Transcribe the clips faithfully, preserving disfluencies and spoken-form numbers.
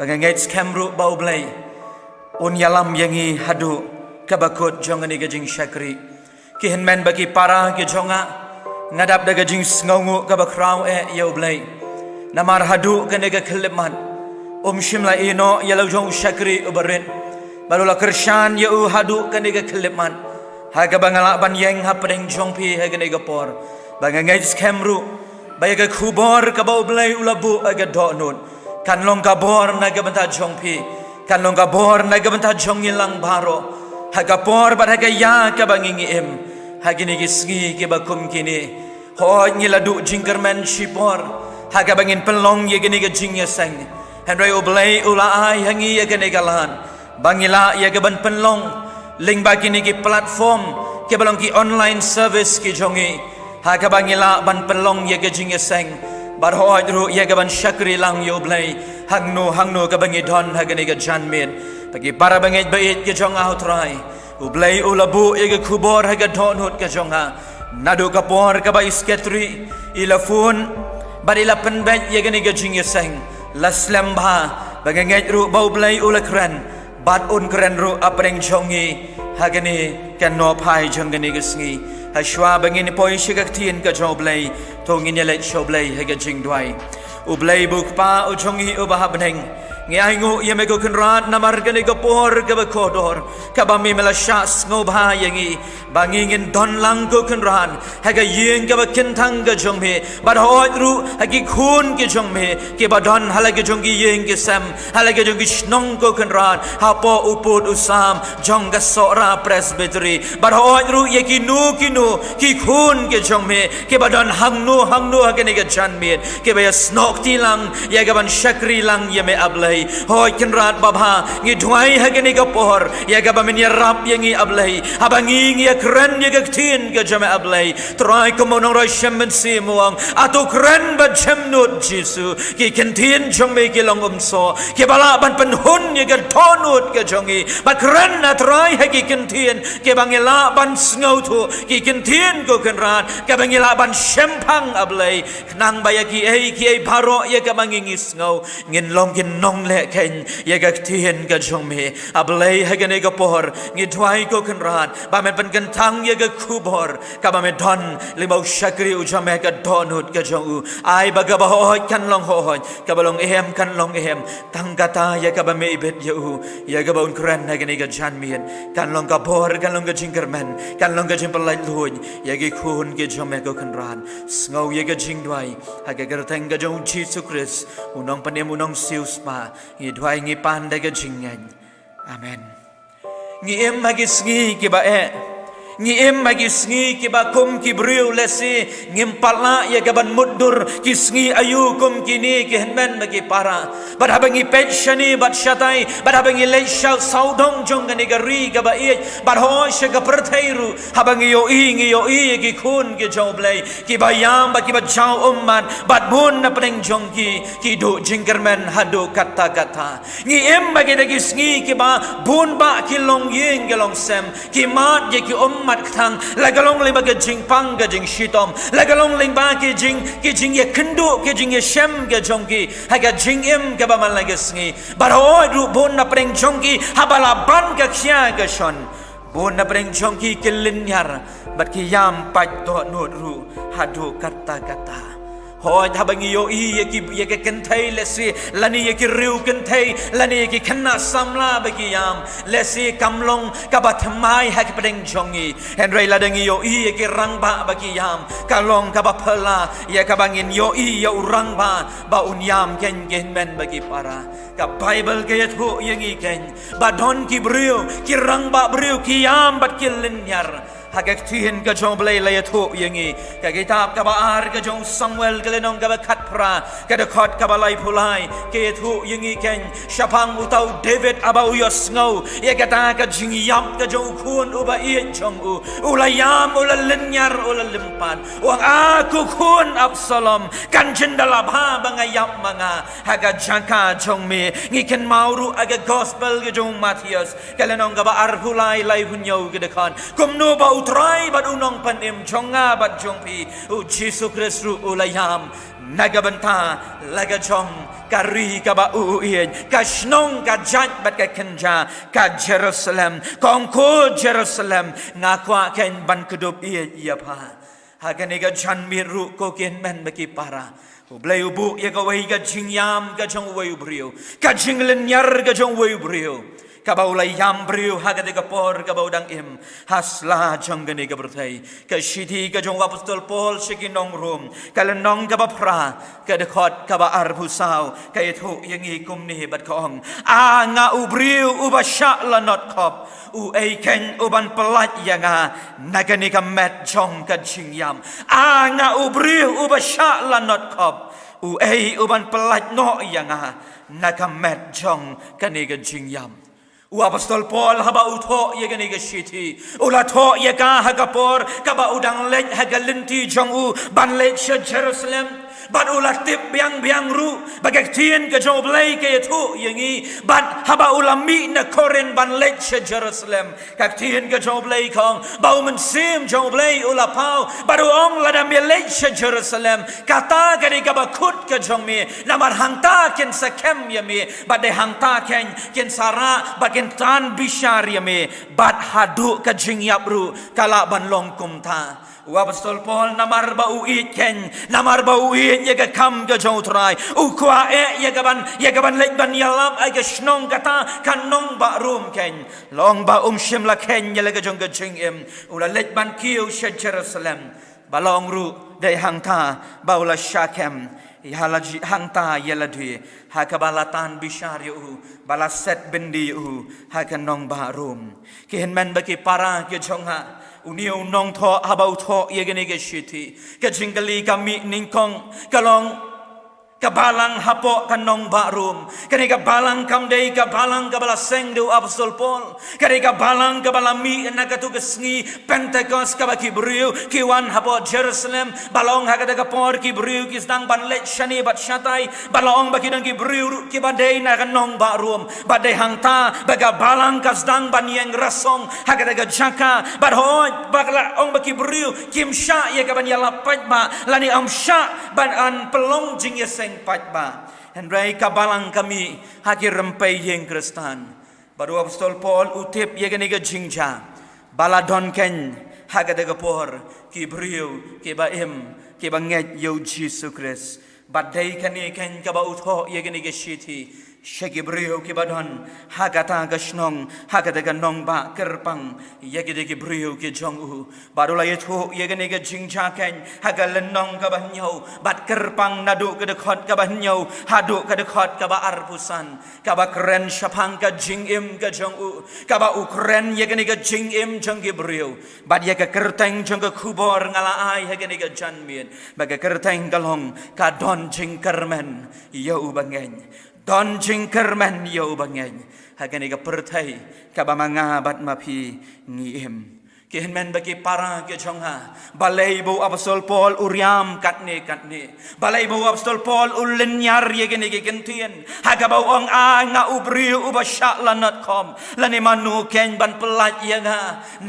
Ba nga ngeit skhem ruh ba U Blei un ïalam ïa ngi haduh kaba kut jong kane ka jingshakri. Ki hynmen bad ki para ki jong nga, nga dap da ka jingsngewnguh kaba khraw eh ïa U Blei. Namar haduh kane ka khyllipmat, um shym la ïehnoh ïa la u jong u shakri uba rit, bad u la kyrshan ïa u haduh kane ka khyllipmat. Ha kaba nga lah ban ïeng hapdeng jong phi ha kane ka por, ba nga ngeit skhem ruh ba ïa ka khubor kaba U Blei u la buh ha ka dohnud kan long ka bor na ka bynta jong phi, kan long ka bor na ka bynta jong ngi lang baroh. Ha ka por bad ha ka ïa kaba ngi ngi im ha kine ki sngi kiba kum kine, hooid ngi la duh jingkyrmen shipor ha kaba ngin pynlong ïa kine ki jingïaseng. Hynrei U Blei u la ai ha ngi ïa kane ka lad ba ngi lah ïa ka ban pynlong lyngba kine ki platform kiba long ki online service ki jong ngi, ha kaba ngi lah ban pynlong ïa ka jingïaseng, bad hooid ruh ïa ka ban shakri lang ïa U Blei hangno hangno kaba ngi don ha kane ka janmiet. Bad ki para bangeit baieit ki jong nga ha U Trai, U Blei u la buh ïa ka khubor ha ka dohnud ka jong nga. Naduh ka por kaba i sekretari i la phone bad i la pynbeit ïa kane ka jingïaseng, la slem bha ba nga ngeit ruh ba U Blei u la kren bad un kren ruh hapdeng jong ngi ha kane ka nohphai jong kane ka sngi. Hashwa ba ngin poi sha ka ktien ka jong U Blei, to ngin ïaleit sha U Blei ha ka jingduwai. U Blei ba U Kpa u jong ngi uba ha bneng, ngi ainguh ïa me ko Kynrad namar kane ka por kaba kordor kaba me me la shah sngewbha ïa ngi ba ngi ngin don lang ko Kynrad ha ka ïing kaba kynthang ka jong me, bad hooid ruh ha ki khun ki jong me kiba don ha la ki jong ki ïing ki sem, ha la ki jong ki shnong ko Kynrad, hapoh u pud u sam jong ka Sohra Presbytery, bad hooid ruh ïa kino kino ki khun ki jong me kiba don hangno hangno ha kane ka janmiet, kiba ïasnoh kti lang ïa ka ban shakri lang ïa me A Blei. Hooid Kynrad babha, ngi duwai ha kane ka por ïa kaba men ïarap ïa ngi A Blei, haba ngi ngi ïakren ïa ka ktien ka jong me A Blei. Trai, kum u nongrwai Salm Mynsiem u ong, ato kren bad shemnud Jisu, ki kyntien jong me ki long umsoh kiba lah ban pynhun ïa ka dohnud ka jong ngi. Bad kren A Trai ha ki kyntien kiba ngi lah ban sngewthuh, ki kyntien ko Kynrad kaba ngi lah ban shemphang A Blei, khnang ba ïa kiei kiei baroh ïa kaba ngi ngi sngew ngin long ki nongleh khein ïa ka ktien ka jong me. A Blei, ha kane ka por ngi duwai ko Kynrad ba men pynkyntang ïa ka khubor kaba me don lyngba u shakri u jong me ha ka dohnud ka jong u. Ai ba kaba hooid kan long hooid, kaba long em kan long em, tang kata ïa kaba me ibit ïa u, ïa kaba un kren ha kane ka janmiet, kan long ka bor, kan long ka jingkyrmen, kan long ka jingpynlait luid ïa ki khun ki jong me ko Kynrad. Sngew ïa ka jingduwai ha ka kyrteng ka jong U Jisu Khrist, u Nongpynim, u Nongsiewspah, ngi duwai ngi pan da ka jingngeit. Amen. Ngi im ha ki sngi kiba eh. Ngi im ha ki sngi kiba kum ki briew lehse ngim pat lah ïa ka ban mutdur ki sngi aïu kum kine ki hynmen bad ki para. Bad haba ngi peit shane bad shatai, bad haba ngi leit sha sawdong jong kane ka ri kaba ïeit, bad hooid sha ka pyrthei ruh, haba ngi ïohi, ngi ïohi ïa ki khun ki jong U Blei kiba ïam bad kiba jaw ummat, bad bun na pdeng jong ki ki duh jingkyrmen haduh katta katta. Ngi im ha kita ki sngi kiba bun bah ki longïing ki longsem ki mad ïa ki ummat kthang, la ka long lyngba ka jingpang ka jingshitom, la ka long lyngba ki jing, ki jingïakynduh, ki jingïashem ka jong ki ha ka jingim kaba man la ka sngi. Bad hooid ruh bun na pdeng jong ki haba la ban ka khia ka shon, bun na pdeng jong ki ki lynñiar bad ki ïam pait dohnud ruh haduh katta katta. Hooid haba ngi ïohi ïa ki, ïa ki kynthei lehse, lane ïa ki riew kynthei, lane ïa ki khynnah samla ba ki ïam, lehse kam long kaba thymmai ha ki pdeng jong ngi. Hynrei lada ngi ïohi ïa ki rangbah ba ki ïam, ka long kaba phylla ïa kaba ngin ïohi ïa u rangbah ba un ïam khein ki hynmen bad ki para. Ka Baibl ka ïathuh ïa ngi khein ba don ki briew, ki rangbah briew ki ïam bad ki lynñiar. Ha ka ktien ka jong U Blei la ïathuh ïa ngi, ka kitab kaba ar ka jong u Samuel, ka lynnong kaba khatphra, ka dkhot kaba laiphew lai, ka ïathuh ïa ngi khein shaphang uta u David haba u ïohsngew ïa kata ka jingïap ka jong u khun uba ïeit jong u, u la ïam, u la lynñiar, u la lympat, u ong, a ko khun Absalom, kan jin da la bha ba nga ïap ma nga ha ka jaka jong me. Ngi kynmaw ruh ha ka gospel ka jong u Mathaios, ka lynnong kaba arphew lai, laiphew hynñiew, ka dkhot, kumno ba U Trai bad U Nongpynim jong nga bad jong phi, U Jisu Khrist ruh u la ïam Na ka bynta la ka jong ka ri kaba u ïeit, ka shnong ka jait bad ka kynja, ka Jerusalem. Ka ong, ko Jerusalem, nga kwah keiñ ban kdup ïeit ïa pha. Ha kane ka janmiet ruh, ko ki hynmen bad ki para, U Blei u buh ïa kawei ka jingïam ka jong uwei u briew, ka jinglynñiar ka jong uwei u briew, kaba u la ïam briew ha kata ka por kaba u dang im ha sla jong kane ka pyrthei. Ka shithi ka jong u apostol Paul sha ki nong Rom, ka lynnong kaba phra, ka dkhot kaba arphew saw, ka ïathuh ïa ngi kumne bad ka ong, A nga u briew uba shah lanot khop, uei keiñ uban pyllait ïa nga na kane ka met jong ka jingïam? A nga u briew uba shah lanot khop, uei uban pyllait noh ïa nga na ka met jong kane ka jingïam? U apostol Paul haba u thoh ïa kane ka shithi, u la thoh ïa ka ha ka por kaba u dang leit ha ka lynti jong u ban leit sha Jerusalem. Bad u la tip biang biang ruh ba ka ktien ka jong U Blei ka ïathuh ïa ngi, bad haba u la mih na Korinth ban leit sha Jerusalem, ka ktien ka jong U Blei ka ong ba U Mynsiem jong U Blei u la paw, bad u ong, Lada me leit sha Jerusalem, kata ka dei kaba kut ka jong me, namar hangta kin sa kem ïa me, bad dei hangta keiñ kin sa rah bad kin tan bishar ïa me. Bad haduh ka jingïap ruh ka lah ban long kumta. U apostol Paul, namar ba u ïeit keiñ, namar ba u ïeit ïa ka kam ka jong U Trai, u kwah eh ïa ka ban, ïa ka ban leit ban ïalap ha ka shnong kata ka nongbah Rom keiñ. La ong ba um shym la kheiñ ïa la ka jong ka jingim, u la leit ban kiew sha Jerusalem. Ba la ong ruh, dei hangta ba u la shah kem ïa la ji-, hangta ïa lade, ha kaba la tan bishar ïa u, ba la set byndi ïa u ha ka nongbah Rom. Ki hynmen bad ki para ki jong nga, une u nongthoh haba u thoh ïa kane ka shithi, ka jingkylli ka mih nyngkong, ka long, ka balang hapoh ka nongbah Rom, kane ka balang kam dei ka balang kaba la seng da u apostol Paul. Ka dei ka balang kaba la mih na kato ka sngi Pentekost, kaba ki briew ki wan hapoh Jerusalem. Ba la ong ha kata ka por ki briew ki sdang ban leit shane bad shatai. Ba la ong ba ki don ki briew ruh kiba dei na ka nongbah Rom. Bad dei hangta ba ka balang ka sdang ban ïeng rasong ha kata ka jaka. Bad hooid, ba la ong ba ki briew kim shah ïa ka ban ïalap paidbah, lane ym shah ban, ban pynlong jingïaseng paidbah. Hynrei ka balang ka mih ha ki rympei ïing Khristan. Bad u apostol Paul u tip ïa kane ka jingjia ba la don keiñ ha kata ka por ki briew kiba im, kiba ngeit ïa u Jisu Khrist. Bad dei kane keiñ kaba u thoh ïa kane ka shithi sha ki briew kiba don ha kata ka shnong, ha kata ka nongbah, kyrpang ïa kine ki briew ki jong u. Bad u la ïathuh ïa kane ka jingjia keiñ ha ka lynnong kaba hynñiew, bad kyrpang naduh ka dkhot kaba hynñiew haduh ka dkhot kaba arphew san, kaba kren shaphang ka jingim ka jong u, kaba u kren ïa kane ka jingim jong ki briew. Bad ïa ka kyrteng jong ka khubor nga la ai ha kane ka janmiet, bad ka kyrteng ka long, Ka don jingkyrmen ïa u bangeit. Don jingkyrmen ïa u bangeit ha kane ka pyrthei kaba ma nga bad ma phi ngi im. Ki hynmen bad ki para ki jong nga, balei ba u apostol Paul u riam katne katne? Balei ba u apostol Paul u lynñiar ïa kine ki kyntien ha kaba u ong, A nga u briew uba shah lanot khop, lane mano keiñ ban pyllait ïa nga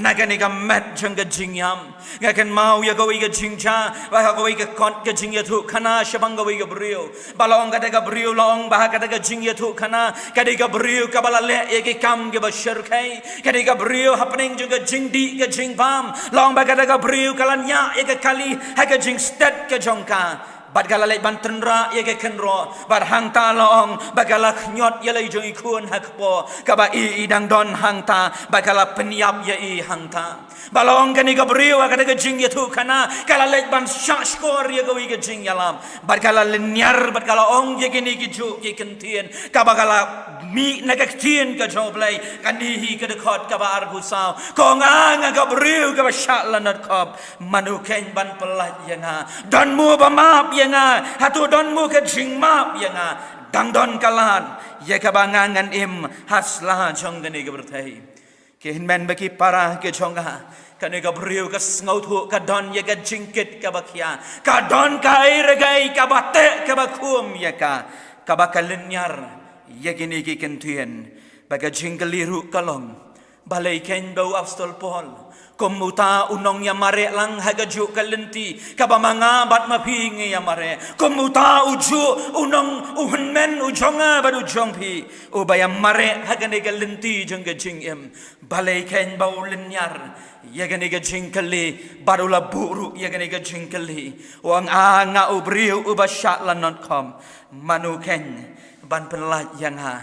na kane ka met jong ka jingïam? Nga kynmaw ïa kawei ka jingjia, ba ha kawei ka kot ka jingïathuhkhana shaphang kawei ka briew. Ba la ong kata ka briew, la ong ba ha kata ka jingïathuhkhana, ka dei ka briew kaba la leh ïa ki kam kiba shyrkhei. Ka dei ka briew hapdeng jong ka jingdih ka jingbam. La ong ba kata ka briew ka la ñiah ïa ka kali ha ka jingstet ka jong ka. Bad ka la leit ban tynrah ïa ka kynroh. Bad hangta la ong ba ka la khñiot ïa la i jong i khun ha kpoh, kaba i i dang don hangta, bad ka la pynïap ïa i hangta. Ba la ong kane ka briew ha kata ka jingïathuhkhana, ka la leit ban shah shkor ïa kawei ka jingïalam. Bad ka la lynñiar, bad ka la ong ïa kine kijuh ki kyntien, kaba ka la mih na ka ktien ka jong U Blei, kane hi ka dkhot kaba arphew saw. Ka ong, A nga ka briew kaba shah lanot khop, mano keiñ ban pyllait ïa nga? Don mo ba map ïa nga? Hato don mo ka jingmap ïa nga? Dang don ka lad ïa kaba nga ngan im ha sla jong kane ka pyrthei. Ki hynmen bad ki para ki jong nga, kane ka briew ka sngewthuh ka don ïa ka jingkit kaba khia, ka don kaei re kaei kaba teh kaba khum ïa ka, kaba ka lynñiar ïa kine ki kyntien. Bad ka jingkylli ruh ka long, Balei kein ba u Apostol Paul, kum uta u nongïamareh lang ha ka juh ka lynti kaba ma nga bad ma phi ngi ïamareh, kum uta u juh u nong u hynmen u jong nga bad u jong phi, uba ïamareh ha kane ka lynti jong ka jingim, balei kein ba u lynñiar ïa kane ka jingkylli bad u la buh ruh ïa kane ka jingkylli, u ong, A nga u briew uba shah lanot khop, mano kein ban pynlait ïa nga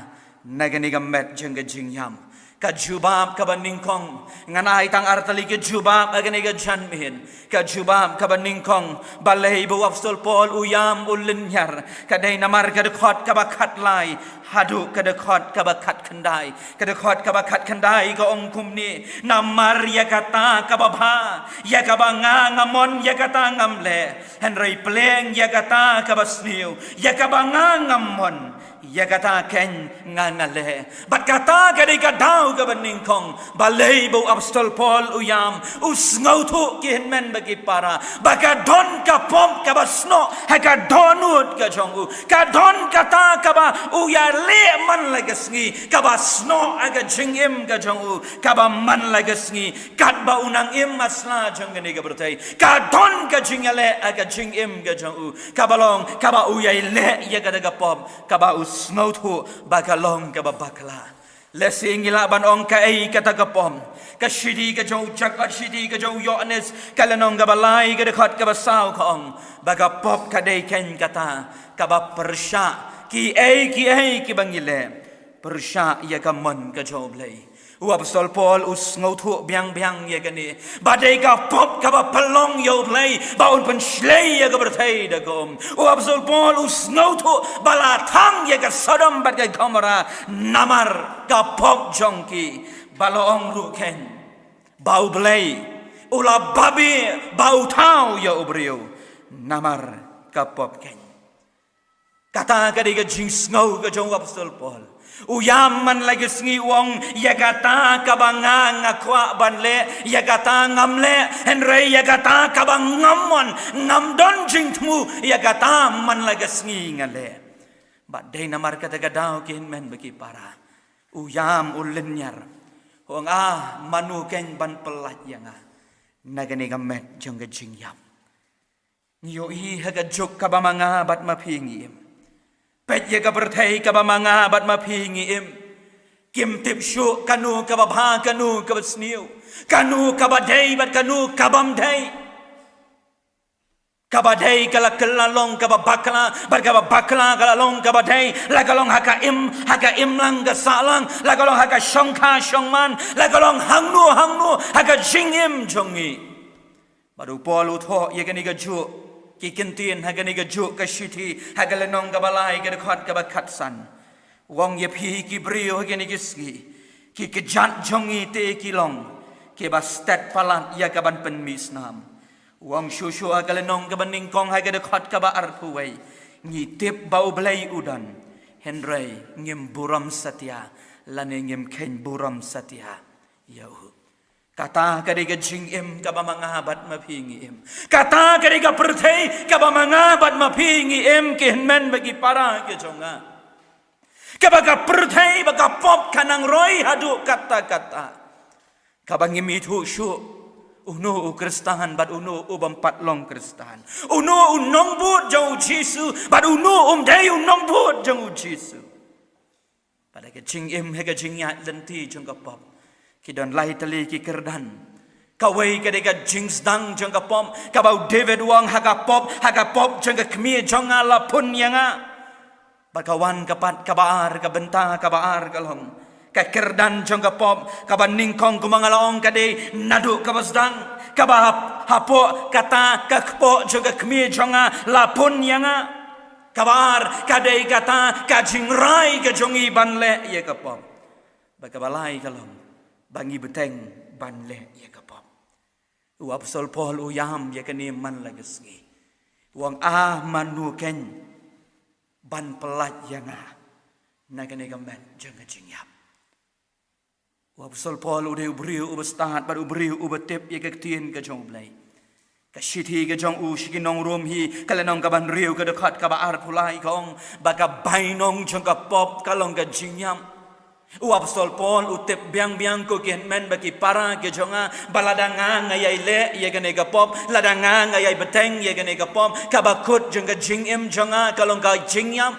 na kane ka met jong ka jingïap? Ka jubab kaba nyngkong, ngan ai tang artylli ka jubab ha kane ka janmiet. Ka jubab kaba nyngkong, balei ba u Apostol Paul u ïam u lynñiar, ka dei namar ka dkhot kaba khatlai haduh ka dkhot kaba khatkhyndai. Ka dkhot kaba khatkhyndai ka ong kumne: Namar ïa kata kaba bha ïa kaba nga nga mon, ïa kata ngam leh, hynrei pleng ïa kata kaba sniew ïa kaba nga ngam mon, ïa kata kein nga nga leh. Bad kata ka dei ka daw kaba nyngkong balei ba u Apostol Paul u ïam, u sngewthuh, ki hynmen bad ki para, ba ka don ka pop kaba snoh ha ka dohnud ka jong u. Ka don kata kaba u ïaleh man la ka sngi, kaba snoh ha ka jingim ka jong u, kaba man la ka sngi katba u nang im ha sla jong kane ka pyrthei. Ka don ka jingïaleh ha ka jingim ka jong u, kaba long kaba u ïaleh ïa kata ka pop kaba u sngewthuh ba ka long kaba bakla. Lehse ngi lah ban ong kaei kata ka pop. Ka shithi ka jong u Jak-, ka shithi ka jong u Ïoannis, ka lynnong kaba lai, ka dkhot kaba saw ka ong ba ka pop ka dei kein kata kaba pyrshah kiei kiei kiba ngi leh, pyrshah ïa ka mon ka jong U Blei. U Apostol Paul u sngewthuh biang biang ïa kane, ba dei ka pop kaba pynlong ïa U Blei ba un pynshlei ïa ka pyrthei da ka um. U Apostol Paul u sngewthuh ba la thang ïa ka Sodom bad ka Gomorrah namar ka pop jong ki, ba la ong ruh kein ba U Blei u la babe ba u thaw ïa u briew namar ka pop kein. Kata ka dei ka jingsngew ka jong u Apostol Paul. U ïam man la ka sngi, u ong, ïa kata kaba nga nga kwah ban leh, ïa kata ngam leh, hynrei ïa kata kaba ngam mon, ngam don jingthmu, ïa kata man la ka sngi nga leh. Bad dei namar kata ka daw, ki hynmen bad ki para, u ïam u lynñiar. U ong, ah, mano kein ban pyllait ïa nga na kane ka met jong ka jingïap. Ngi ïohi ha ka juk kaba ma nga bad ma phi ngi im. Peit ïa ka pyrthei kaba ma nga bad ma phi ngi im. Kim tip shuh kano kaba bha, kano kaba sniew, kano kaba dei bad kano kabym dei. Kaba dei ka la kylla long kaba bakla, bad kaba bakla ka la long kaba dei. La ka long ha ka im, ha ka imlang ka sahlang, la ka long ha ka shongkha shongman, la ka long hangno hangno ha ka jingim jong ngi. Bad u Paul u thoh ïa kane ka juk, ki kyntien ha kane ka juk ka shithi, ha ka lynnong kaba lai, ka dkhot kaba khatsan. U ong, ïa phi ki briew ha kine ki sngi, ki kjat jong ngi te ki long kiba stet palat ïa kaban pynmih snam. U ong shuh shuh ha ka lynnong kaba nyngkong, ha ka dkhot kaba arphew wei, ngi tip ba U Blei u don, hynrei ngim burom satia, lane ngim kheiñ burom satia ïa u. Kata ka dei ka jingim kaba ma nga bad ma phi ngi im. Kata ka dei ka pyrthei kaba ma nga bad ma phi ngi im, ki hynmen bad ki para ki jong nga. Kaba ka pyrthei bad ka pop ka nang roi haduh katta katta. Kaba ngim ithuh shuh uno u Khristan bad uno u bym pat long Khristan. Uno u nongbud jong U Jisu bad uno um dei u nongbud jong U Jisu. Bad ha ka jingim, ha ka jingïaid lynti jong ka pop, ki don lai tylli ki kyrdan. Kawei ka dei ka jingsdang jong ka pop, kaba u David u ong, ha ka pop, ha ka pop jong ka kmie jong nga la pun ïa nga. Bad ka wan ka pat kaba ar, ka bynta kaba ar ka long, ka kyrdan jong ka pop. Kaba nyngkong, kumba nga la ong, ka dei naduh kaba sdang, kaba hap-, hapoh kata ka kpoh jong ka kmie jong nga la pun ïa nga. Kaba ar ka dei kata ka jingrai ka jong ngi ban leh ïa ka pop. Bad kaba lai ka long ba ngi bteng ban leh ïa ka pop. U Apostol Paul u ïam ïa kane man la ka sngi. U ong, ah, mano kein ban pyllait ïa nga na kane ka met jong ka jingïap. U Apostol Paul u dei u briew uba stad bad u briew uba tip ïa ka ktien ka jong U Blei. Ka shithi ka jong u sha ki nong Rom hi, ka lynnong kaba hynriew, ka dkhot kaba arphew lai, ka ong ba ka bainong jong ka pop ka long ka jingïap. U Apostol Paul u tip biang biang, ko ki hynmen bad ki para ki jong nga, ba lada nga nga ïai leh ïa kane ka pop, lada nga nga ïai bteng ïa kane ka pop, kaba kut jong ka jingim jong nga ka long ka jingïap.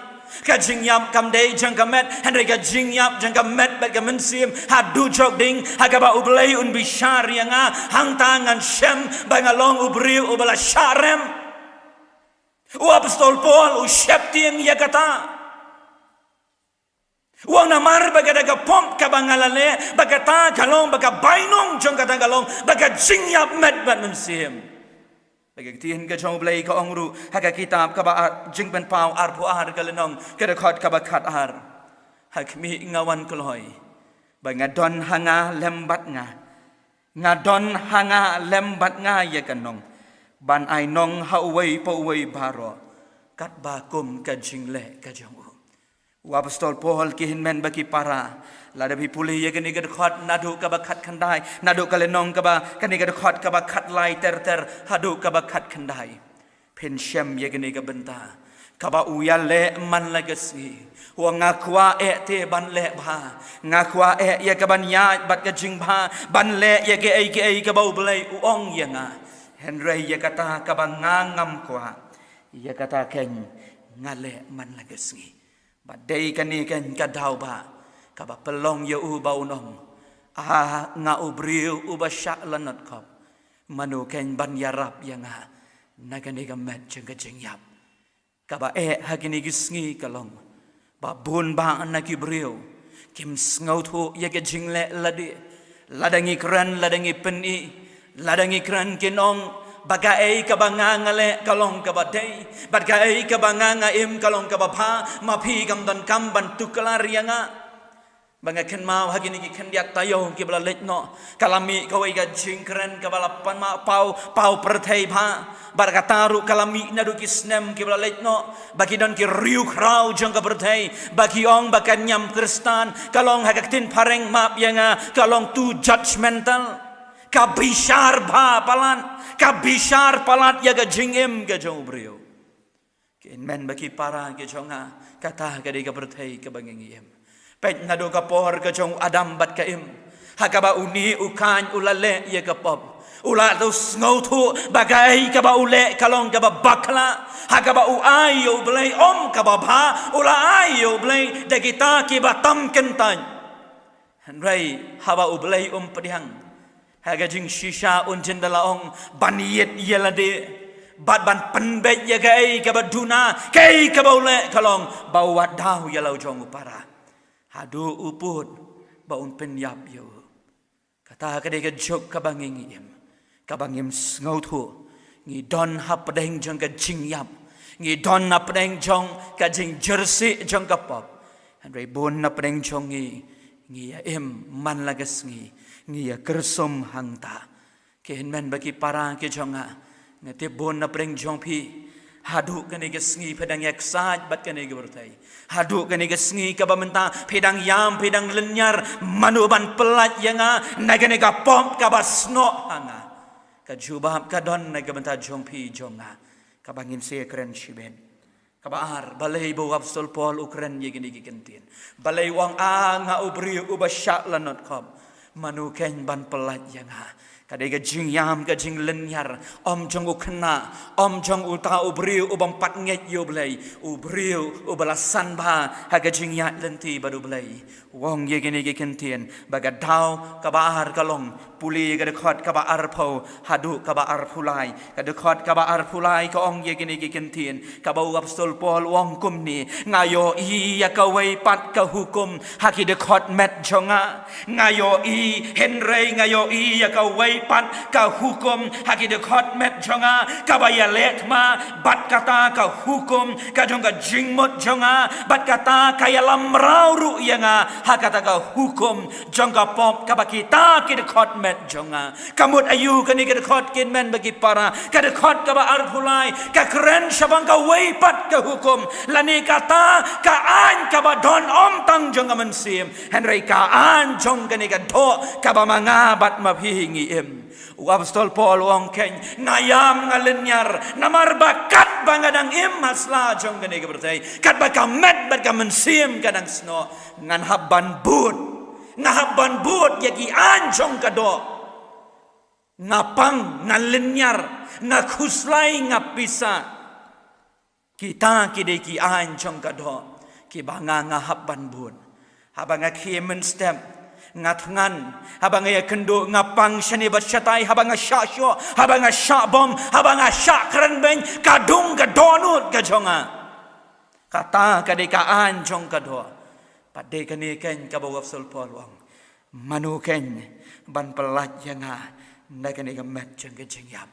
Ka jingïap kam dei jong ka met, hynrei ka jingïap jong ka met bad ka mynsiem ha dujok ding, ha kaba U Blei un bishar ïa nga, hangta ngan shem ba nga long u briew uba la shah rem. U Apostol Paul u sheptieng ïa kata. U ong namar ba kata ka pop kaba nga la leh, ba kata ka long, ba ka bainong jong kata ka long ba ka jingïap met bad mynsiem. Ba ka ktien ka jong U Blei ka ong ruh ha ka kitab kaba ar, Jingpynpaw arphew ar ka lynnong, ka dkhot kaba khatar: Ha khmih, nga wan kloi ba nga don ha nga lem bad nga, nga don ha nga lem bad nga ïa ka nong, ban ai nong ha uwei pa uwei baroh, katba kum ka jingleh ka jong u. U Apostol Paul, ki hynmen bad ki para, lada phi pule ïa kane ka dkhot naduh kaba khatkhyndai, naduh ka lynnong kaba, kane ka dkhot kaba khatlai ter ter haduh kaba khatkhyndai, phin shem ïa kane ka bynta kaba u ïaleh man la ka sngi. U ong, nga kwah eh te ban leh bha, nga kwah eh ïa ka ban ïaid bad ka jingbha, ban leh ïa kiei kiei kaba U Blei u ong ïa nga. Hynrei ïa kata kaba nga ngam kwah, ïa kata keiñ nga leh man la ka sngi. Bad dei kane keiñ ka daw ba kaba pynlong ïa u ba un ong, ah, nga u briew uba shah lanot khop, mano keiñ ban ïarap ïa nga na kane ka met jong ka jingïap? Kaba eh ha kine ki sngi ka long ba bun bah na ki briew kim sngewthuh ïa ka jingleh lade. Lada ngi kren, lada ngi pyni, lada ngi kren kin ong ba kaei kaba nga nga leh ka long kaba dei, bad kaei kaba nga nga im ka long kaba bha, ma phi kam donkam ban tuklar ïa nga. Ba nga kynmaw ha kine ki khyndiat taïew kiba la leit noh, ka la mih kawei ka jingkren kaba la pan ma paw, paw pyrthei bha. Bad kata ruh ka la mih naduh ki snem kiba la leit noh, ba ki don ki riewkhraw jong ka pyrthei ba ki ong ba ka niam Khristan ka long, ha ka ktien phareng, map ïa nga, ka long too judgmental. Ka bishar bha palat, ka bishar palat ïa ka jingim ka jong u briew. Ki hynmen bad ki para ki jong nga, kata ka dei ka pyrthei kaba ngi ngi im. Peit naduh ka por ka jong u Adam bad ka Im, ha kaba une u Kain u la leh ïa ka pop, u la tu sngewthuh ba kaei kaba u leh ka long kaba bakla. Ha kaba u ai ïa U Blei ym kaba bha, u la ai ïa U Blei da kita kiba tam kyntait. Hynrei haba U Blei um pdiang, ha ka jingshisha un jin da la ong ban ïit ïa lade bad ban pynbeit ïa kaei kaba duna, kaei kaba u leh ka long ba u wad daw ïa la u jong u para. Haduh u pud ba un pynïap ïa u. Kata ka dei ka juk kaba ngi ngi im, kaba ngim sngewthuh. Ngi don hapdeng jong ka jingïap, ngi don hapdeng jong ka jingjyrsieh jong ka pop. Hynrei bun hapdeng jong ngi, ngi ïa im man la ka sngi, ngi ïa kyrsum hangta. Ki hynmen bad ki para ki jong nga, nga tip bun hapdeng jong phi haduh kane ka sngi phi dang ïa ksaid bad kane ka pyrthei. Haduh kane ka sngi kaba mynta phi dang ïam, phi dang lynñiar, mano ban pyllait ïa nga na kane ka pop kaba snoh ha nga? Ka jubab ka don na ka bynta jong phi jong nga, kaba ngin sa ïakren shibit. Kaba ar, balei ba u Apostol Paul u kren ïa kine ki kyntien? Balei u ong, ah, nga u briew uba shah lanot khop, mano keiñ ban pyllait ïa nga? Ka dei ka jingïam, ka jinglynñiar, ym jong u khynnah, ym jong uta u briew u bym pat ngeit ïa U Blei, u briew uba la san bha ha ka jingïaid lynti bad U Blei. U ong ïa kine ki kyntien, ba ka daw kaba ar ka long, pule ka dkhot kaba arphew haduh kaba arphew lai. Ka dkhot kaba arphew lai ka ong ïa kine ki kyntien, kaba u Apostol Paul u ong kumne: Nga ïohi ïa kawei pat ka hukum ha ki dkhot met jong nga. Nga ïohi, hynrei nga ïohi ïa kawei pat ka hukum ha ki dkhot met jong nga, kaba ïaleh thma bad kata ka hukum ka jong ka jingmut jong nga, bad kata ka ïalam mraw ruh ïa nga ha kata ka hukum jong ka pop kaba kita ki dkhot met jong nga. Ka mut aïu kane ka dkhot, ki hynmen bad ki para? Ka dkhot kaba arphew lai ka kren shaphang kawei pat ka hukum, lane kata ka aiñ kaba don ym tang jong ka mynsiem, hynrei ka aiñ jong kane ka doh kaba ma nga bad ma phi ngi im. U Apostol Paul u ong kein, nga ïam nga lynñiar, namar ba katba nga dang im ha sla jong kane ka pyrthei, katba ka met bad ka mynsiem ka dang snoh, ngan hap ban bud, nga hap ban bud ïa ki aiñ jong ka doh. Nga pang, nga lynñiar, nga khuslai, nga pisa. Kita ki dei ki aiñ jong ka doh kiba nga, nga hap ban bud. Haba nga khie mynstep, nga thngan. Haba nga ïakynduh, nga pang shane bad shatai. Haba nga shah shoh, haba nga shah bom, haba nga shah kren beiñ, ka dung ka dohnud ka jong nga. Kata ka dei ka aiñ jong ka doh. Bad dei kane kein kaba u Apostol Paul u ong, mano kein ban pyllait ïa nga na kane ka met jong ka jingïap?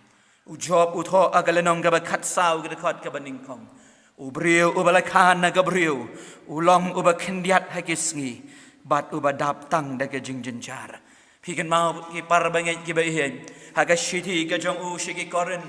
U Job u thoh ha ka lynnong kaba khatsaw, ka dkhot kaba nyngkong, u briew uba la kha na ka briew u long uba khyndiat ha ki sngi bad uba dap tang da ka jingjynjar. Phi kynmaw ki para bangeit kiba ïeit, ha ka shithi ka jong u sha ki Korinth,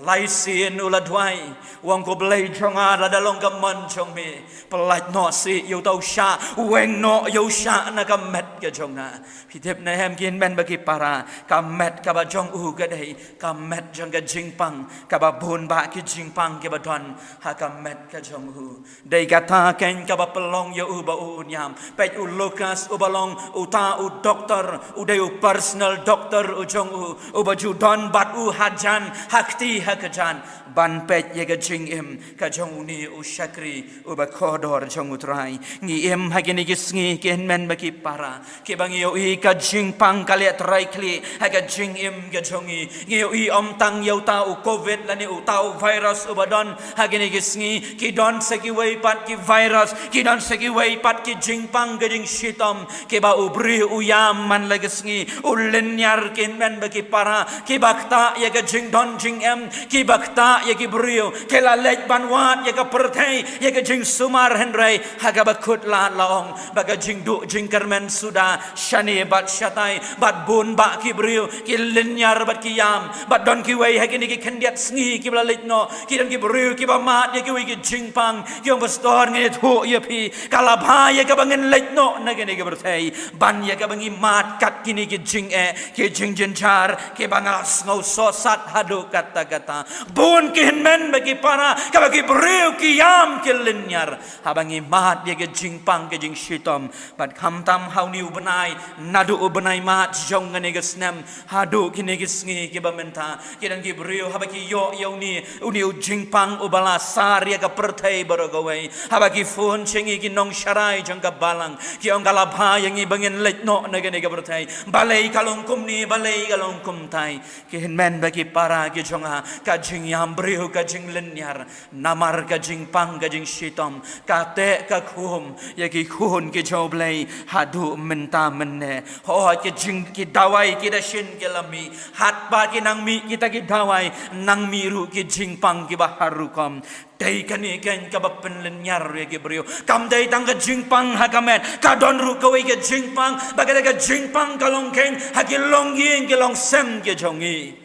lai sien u la duwai, u ong, ko Blei jong nga, lada long ka mon jong me, pyllait noh seh ïa uta u shah, weng noh ïa u shah na ka met ka jong nga. Phi tip ne em ki hynmen bad ki para, ka met kaba jong u ka dei ka met jong ka jingpang kaba bun bah ki jingpang kiba don ha ka met ka jong u. Dei kata kein kaba pynlong ïa u ba u un ïam. Peit u Lukas uba long uta u doktor, u dei u personal doktor u jong u, uba ju don bad u hajan ha kti ha kajan ban peit ïa ka jingim ka jong une u shakri uba kordor jong u Trai. Ngi im ha kine ki sngi ki hynmen bad ki para, kiba ngi ïohi ka jingpang ka leh trai khlieh ha ka jingim ka jong ngi. Ngi ïohi ym tang ïa uta u covid lane uta u virus uba don ha kine ki sngi, ki don sa kiwei pat ki virus, ki don sa kiwei pat ki jingpang ka jingshitom kiba u briew u ïam man la ki sngi, u lynñiar, ki hynmen bad ki para, kiba ktah ïa ka jingdon jingem, kiba ktah ïa ki briew, ki la leit ban wad ïa ka pyrthei ïa ka jingsumar, hynrei ha kaba khutlad la ong ba ka jingduh jingkyrmen suda shane bad shatai, bad bun bah ki briew ki lynñiar bad ki ïam, bad don kiwei ha kine ki khyndiat sngi kiba la leit noh, ki don ki briew kiba mad ïa kiwei ki jingpang, ki ong, pastor, ngan ïathuh ïa phi, ka la bha ïa kaba ngin leit noh na kane ka pyrthei ban ïa kaba ngi mad kat kine ki jingeh, ki jingjynjar kiba nga la sngew sohsat haduh katta katta. Bun ki hynmen bad ki para, kaba ki briew ki ïam ki lynñiar haba ngi mad ïa ka jingpang ka jingshitom. Bad khamtam ha une u bnai, naduh u bnai March jong kane ka snem haduh kine ki sngi kiba mynta, ki don ki briew haba ki ïoh ïa une, une u jingpang uba la sar ïa ka pyrthei baroh kawei, haba ki phone sha ngi ki nongsharai jong ka balang, ki ong, ka la bha ïa ngi ba ngin leit noh na kane ka pyrthei. Balei ka long kumne, balei ka long kumtai? Ki hynmen bad ki para ki jong nga, ka jingïam briew, ka jinglynñiar namar ka jingpang ka jingshitom ka teh ka khum ïa ki khun ki jong U Blei haduh mynta mynne. Hooid, ki jing, ki dawai ki da shin ki la mih, hato ba ki nang mih kita ki dawai, nang mih ruh ki jingpang kiba har rukom. Dei kane kein kaba pynlynñiar ïa ki briew. Kam dei tang ka jingpang ha ka met, ka don ruh kawei ka jingpang, ba ka dei ka jingpang ka long kein ha ki longïing ki longsem ki jong ngi,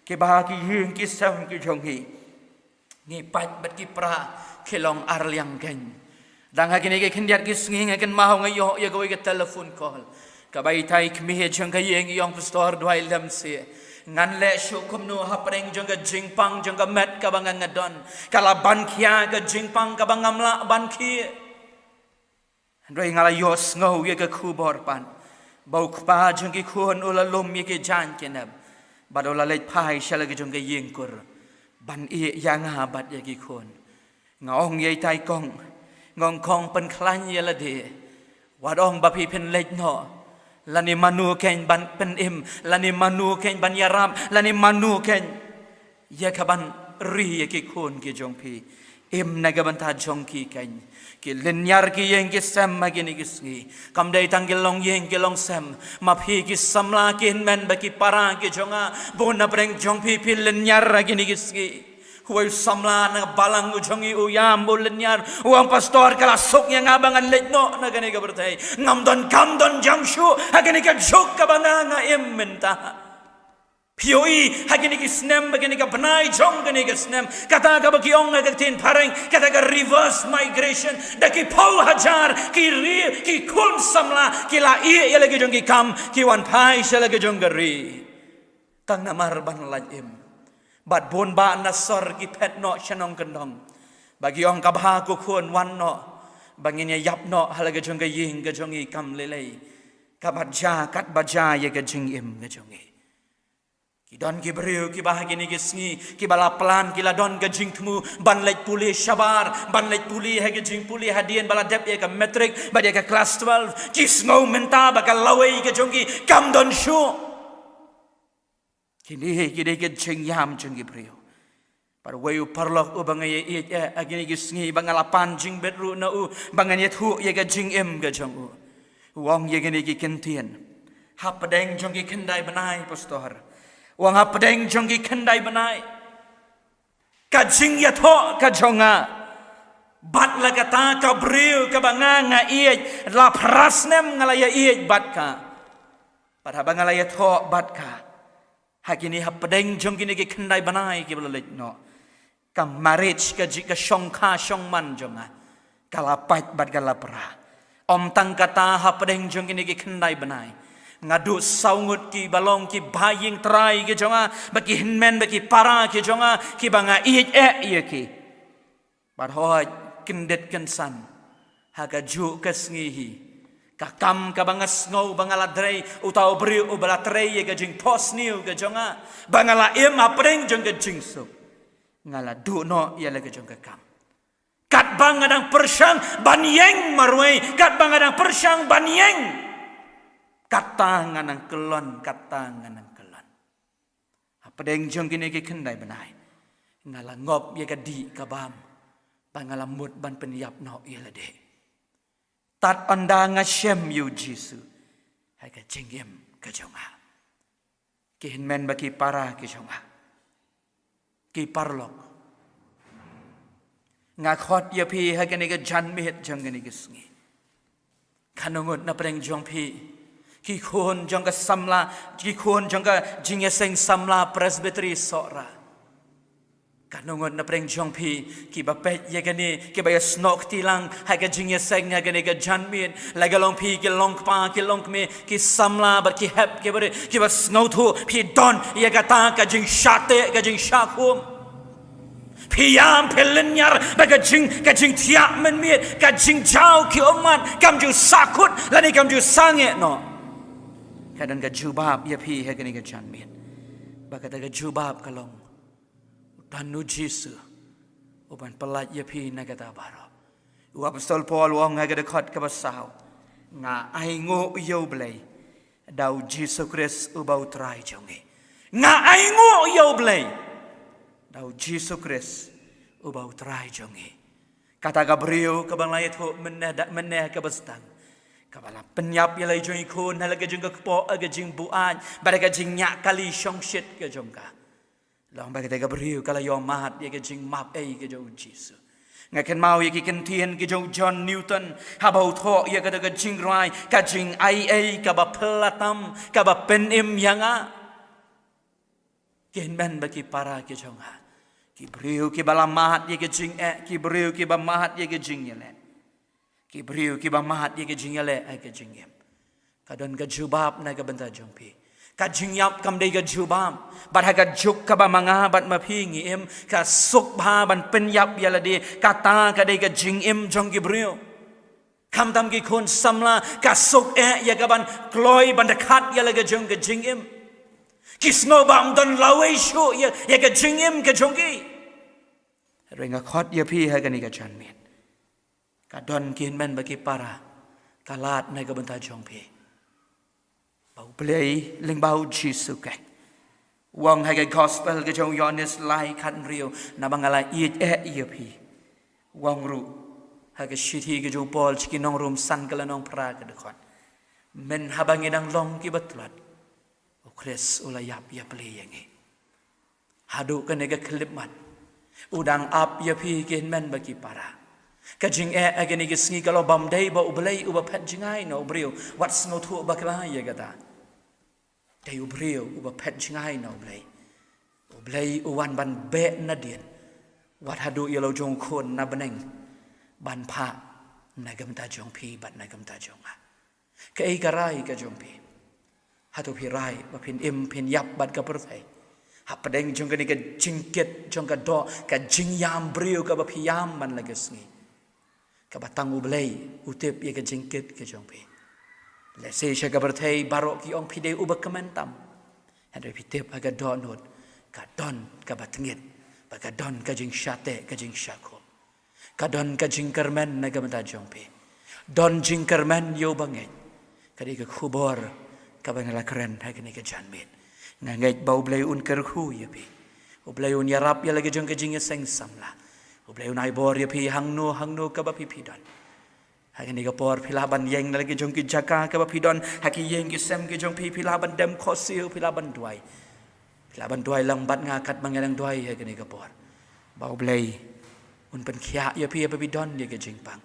kiba ha ki ïing ki sem ki jong ngi. Ngi pait bad ki para ki long arliang kein. Dang ha kine ki khyndiat ki sngi nga kynmaw nga ïoh ïa kawei ka telephone call, kaba itai i kmie jong ka ïing i ong, pastor, duwai lem seh, ngan leh shuh kumno hapdeng jong ka jingpang jong ka met kaba nga nga don? Ka la ban khia ka jingpang kaba ngam lah ban khie. Hynrei nga la ïohsngew ïa ka khubor pat ba u kpa jong ki khun u la lum ïa ki jaiñ ki nep bad u la leit phai sha la ki jong ka ïing kur ban ïeh ïa nga bad ïa ki khun. Nga ong ïa itai i kong, nga ong, kong, pynkhlaiñ ïa lade, wat ong ba phi phin leit noh, lane mano kein ban pynim, lane mano kein ban ïarap, lane mano kein ïa ka ban ri ïa ki khun ki jong phi. Im na ka bynta jong ki kein. Ki lynñiar ki ïing ki sem ha kine ki sngi. Kam dei tang ki longïing ki longsem, ma phi ki samla, ki hynmen bad ki para ki jong nga, bun na pdeng jong phi phi lynñiar ha kine ki sngi. Uwei u samla na balang u jong ngi u ïam u lynñiar, u ong, pastor, ka la suk ïa nga ba ngan leit noh na kane ka pyrthei. Ngam don kam don jam shuh ha kane ka juk kaba nga nga im mynta. Phi ïohi ha kine ki snem, ba kine ka bnai jong kane ka snem, kata kaba ki ong ha ka ktien phareng, kata ka reverse migration, da ki phew hajar ki ri, ki khun samla ki la ïeh ïa la ki jong ki kam, ki wan phai sha la ki jong ka ri. Tang namar ban lait im. Bad bun bah na sor ki phet noh sha nongkyndong. Ba ki ong, ka bha ko khun, wan noh. Ba ngin ïa ïap noh ha la ka jong ka ïing ka jong ngi kam lei lei. Kaba jia, katba jia ïa ka jingim ka jong ngi. Ki don ki briew kiba ha kine ki sngi, kiba la plan, ki la don ka jingthmu ban leit pule shabar, ban leit pule ha ka jingpule hadien ba la dep ïa ka matric bad ïa ka klas twelve. Ki sngew mynta ba ka lawei ka jong ki kam don shuh. Kine hi ki dei ka jingïam jong ki briew. Bad wei u paralok uba nga ïa ïeit eh ha kine ki sngi, ba nga la pan jingbit ruh na u, ba ngan ïathuh ïa ka jingim ka jong u. U ong ïa kine ki kyntien. Hapdeng jong ki khyndai bnai, pastor. U ong hapdeng jong ki khyndai bnai. Ka jingïathoh ka jong nga bad la kata ka briew kaba nga nga ïeit, la phra snem nga la ïa ïeit bad ka. Bad haba nga la ïathoh bad ka, ha kine, hapdeng jong kine ki khyndai bnai kiba la leit noh, ka marriage, ka jingïashongkha shongman jong nga, ka la pait bad ka la pra. Ym tang kata, hapdeng jong kine ki khyndai bnai, nga duh saw ngut kiba long ki ba ïing trai ki jong nga, bad ki hynmen bad ki para ki jong nga, kiba nga ïeit eh ïa ki. Bad hooid, kyndit kynsan, ha kajuh ka sngi hi, ka kam kaba nga sngew ba nga la trei, uta u briew uba la trei ïa ka jingphohsniew ka jong nga, ba nga la im hapdeng jong ka jingsuk, nga la duh noh ïa la ka jong ka kam. Katba nga dang pyrshang ban ïeng marwei, katba nga dang pyrshang ban ïeng, kata nga nang kyllon, kata nga nang kyllon. Hapdeng jong kine ki khyndai bnai, nga la ngop ïa ka dih ka bam, ba nga la mut ban pynïap noh ïa lade. Tad ynda nga shem ïa u Jisu ha ka jingim ka jong nga. Ki hynmen bad ki para ki jong nga, ki paralok, nga khot ïa phi ha kane ka janmiet jong kane ka sngi. Katno ngut na pdeng jong phi ki khun jong ka samla, ki khun jong ka jingïaseng samla Presbytery Sohra? Katno ngut na pdeng jong phi kiba peit ïa kane, kiba ïasnoh kti lang ha ka jingïaseng ha kane ka janmiet? La ka long phi ki long kpa, ki long kmie, ki samla bad ki hep, kiba ri, kiba sngewthuh phi don ïa kata ka jingshah teh, ka jingshah khum. Phi ïam, phi lynñiar bad ka jing, ka jingthiah mynmiet, ka jingjaw ki ummat kam ju sahkut lane kam ju sangeh noh. Ka don ka jubab ïa phi ha kane ka janmiet. Bad kata ka jubab ka long, u don u Jisu uban pyllait ïa phi na kata baroh. U Apostol Paul u ong ha ka dkhot kaba saw, nga ainguh ïa U Blei da u Jisu Khrist uba U Trai jong ngi. Nga ainguh ïa U Blei da u Jisu Khrist uba U Trai jong ngi. Kata ka briew kaba la ïathuh mynne da, mynne kaba sdang, kaba la pynïap ïa la jong i khun ha la ka jong ka kpoh, ha ka jingbuaid bad ha ka jingñiah kali shongshit ka jong ka. Long ba kata ka briew ka la ïohmad ïa ka jingmap ei ka jong u Jisu. Nga kynmaw ïa ki kyntien ki jong u John Newton, haba u thoh ïa kata ka jingrwai, ka jingai ei kaba phylla tam, kaba pynim ïa nga. Ki hynmen bad ki para ki jong nga, ki briew kiba la mad ïa ka jingeh, ki briew kiba mad ïa ka jingïaleh, ki briew kiba mad ïa ka jingïaleh ha ka jingim. Ka don ka jubab na ka bynta jong phi. Ka jingïap kam dei ka jubab. Bad ha ka juk kaba ma nga bad ma phi ngi im, ka suk bha ban pynïap ïa lade, kata ka dei ka jingim jong ki briew. Khamtam ki khun samla, ka suk eh ïa ka ban kloi, ban dkhat ïa la ka jong ka jingim. Ki sngew ba ym don lawei shuh ïa, ïa ka jingim ka jong ki. Hynrei nga khot ïa phi ha kane ka janmiet. Ka don ki hynmen bad ki para, ka lad na ka bynta jong phi. Ba U Blei lyngba u Jisu Khrist u ong ha ka gospel ka jong u Ïoannis lai khathynriew, naba nga la ïeit eh ïa phi. U ong ruh ha ka shithi ka jong u Paul sha ki nong Rom san ka lynnong phra ka dkhot, mynhaba ngi dang long kiba tlot, u Khrist u la ïap ïapli ïa ngi. Haduh kane ka khyllipmat u dang ap ïa phi ki hynmen bad ki para. Ka jingeh ha kine ki sngi ka long bym dei ba U Blei uba phet jngai na u briew, wat sngewthuh bakla ïa kata. Dei u briew uba phet jngai na U Blei. U Blei u wan ban beh nadien, wat haduh ïa la u jong u Khun na bneng ban phah na ka bynta jong phi bad na ka bynta jong nga. Kaei ka rai ka jong phi? Hato phi rai ba phin im phin ïap bad ka pyrthei hapdeng jong kane ka jingkit jong ka doh, ka jingïam briew kaba phi ïam man la ka sngi, kaba tang U Blei u tip ïa ka jingkit ka jong phi? Lehse sha ka pyrthei baroh ki ong phi dei uba kmen tam, hynrei phi tip ha ka dohnud ka don kaba tngit, ba ka don ka jingshah teh, ka jingshah khum. Ka don ka jingkyrmen na ka bynta jong phi. Don jingkyrmen ïa uba ngeit. Ka dei ka khubor kaba nga la kren ha kane ka janmiet. Nga ngeit ba U Blei un kyrkhu ïa phi. U Blei un ïarap ïa la ka jong ka jingïaseng samla. U Blei un ai bor ïa phi hangno hangno kaba phi phi don. Ha kane ka por phi lah ban ïeng na la ka jong ki jaka kaba phi don, ha ki ïing ki sem ki jong phi, phi lah ban dem khohsiew, phi lah ban duwai. Phi lah ban duwai lang bad nga katba nga dang duwai ha kane ka por. Ba U Blei un pynkhiah ïa phi haba phi don ïa ka jingpang.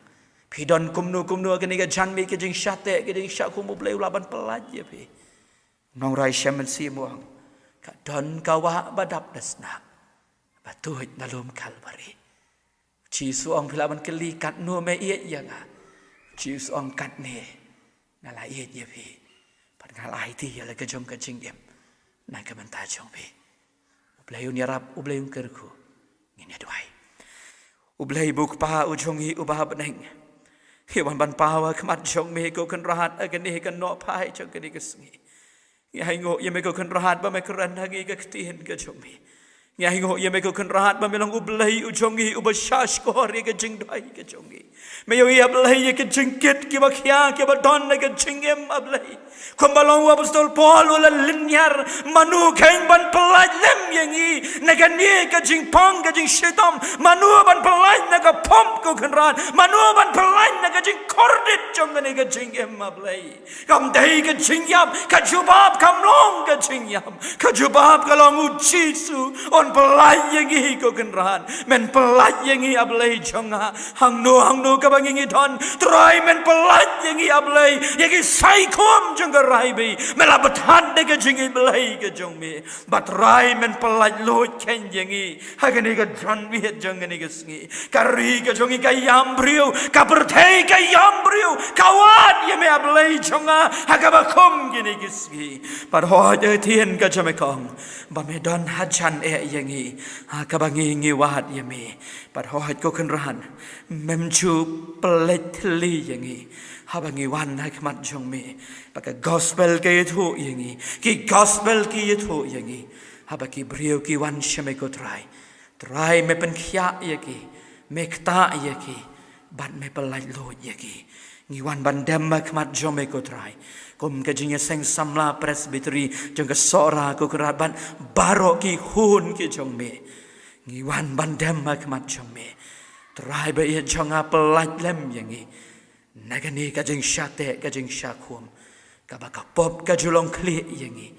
Phi don kumno kumno ha kane ka janmiet, ka jingshah teh, ka jingshah khum, U Blei u lah ban pyllait ïa phi. Nongrai Shem Mynsiem u ong, ka don ka wah ba dap da snak ba tuid na lum Kalbari. Jisu ong phi lah ban kylli katno me ïeit ïa nga. Jisu ong katne nga la ïeit ïa phi. Bad nga la aiti ïa la ka jong ka jingim na ka bynta jong phi. U Blei un ïarap, U Blei un kyrkhu. Ngin ïa duwai. U Blei U Kpa u jong ngi uba ha bneng, ngi wan ban paw ha khmat jong me ko Kynrad ha kane ka nohphai jong kane ka sngi. Ngi ainguh ïa me ko Kynrad ba me kren ha ngi ka ktien ka jong me. Ngi ainguh ïa me ko Kynrad ba me long U Blei u jong ngi uba shahshkor ïa ka jingduwai ka jong ngi. Me ïohi A Blei ïa ka jingkit kiba khia kiba don na ka jingim A Blei. Kumba long u Apostol Paul u la lynñiar, mano khein ban pyllait lem ïa ngi na kane ka jingpang ka jingshitom? Mano ban pyllait na ka pop ko Kynrad? Mano ban pyllait na ka jingkordit jong kane ka jingim A Blei? Kam dei ka jingïap, ka jubab kam long ka jingïap. Ka jubab ka long U Jisu un pyllait ïa ngi ko Kynrad. Men pyllait ïa ngi A Blei jong nga. Hangno hangno kaba ngi ngi don, Trai men pyllait ïa ngi A Blei. Ïa ki saikhum jong ka rai Blei, me la bthad da ka jingïeit Blei ka jong me. Ba Trai men pyllait luid khein ïa ngi ha kane ka janmiet jong kane ka sngi. Ka ri ka jong ngi ka ïam briew, ka pyrthei ka ïam briew, ka wad ïa me A Blei jong nga ha kaba kum kine ki sngi. Bad hooid ka ktien ka jong me ka ong ba me don hajan eh ïa ngi ha kaba ngi ngi wad ïa me. Bad hooid ko Kynrad, mem ju pynleit thylli ïa ngi haba ngi wan ha khmat jong me. Ba ka gospel ka ïathuh ïa ngi, ki gospel ki ïathuh ïa ngi, haba ki briew ki wan sha me ko Trai. Trai me pynkhiah ïa ki, me ktah ïa ki, bad me pyllait luid ïa ki. Ngi wan ban dem ha khmat jong me ko Trai. Kum ka jingïaseng samla Presbytery jong ka Sohra ko Kynrad bad baroh ki khun ki jong me, ngi wan ban dem ha khmat jong me. Trai ba ïeit jong nga, pyllait lem ïa ngi na kane ka jingshah teh, ka jingshah khum, kaba ka pop ka ju long khlieh ïa ngi.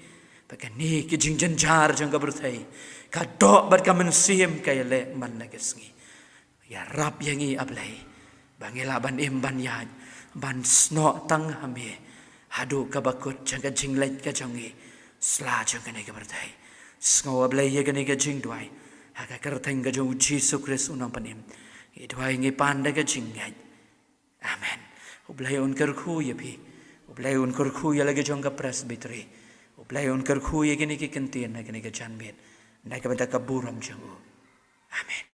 Ba kane ki jingjynjar jong ka pyrthei, ka doh bad ka mynsiem ka ïaleh man la ka sngi. Ïarap ïa ngi A Blei ba ngi lah ban im ban ïaid ban snoh tang ha me haduh kaba kut jong ka jingleit ka jong ngi sla jong kane ka pyrthei. Sngew A Blei ïa kane ka jingduwai ha ka kyrteng ka jong U Jisu Khrist U Nongpynim. Ngi duwai ngi pan da ka jingngeit. Amen. U Blei un kyrkhu ïa phi. U Blei un kyrkhu ïa la ka jong ka Presbytery. U Blei un kyrkhu ïa kine ki kyntien ha kane ka janmiet na ka bynta ka burom jong u. Amen.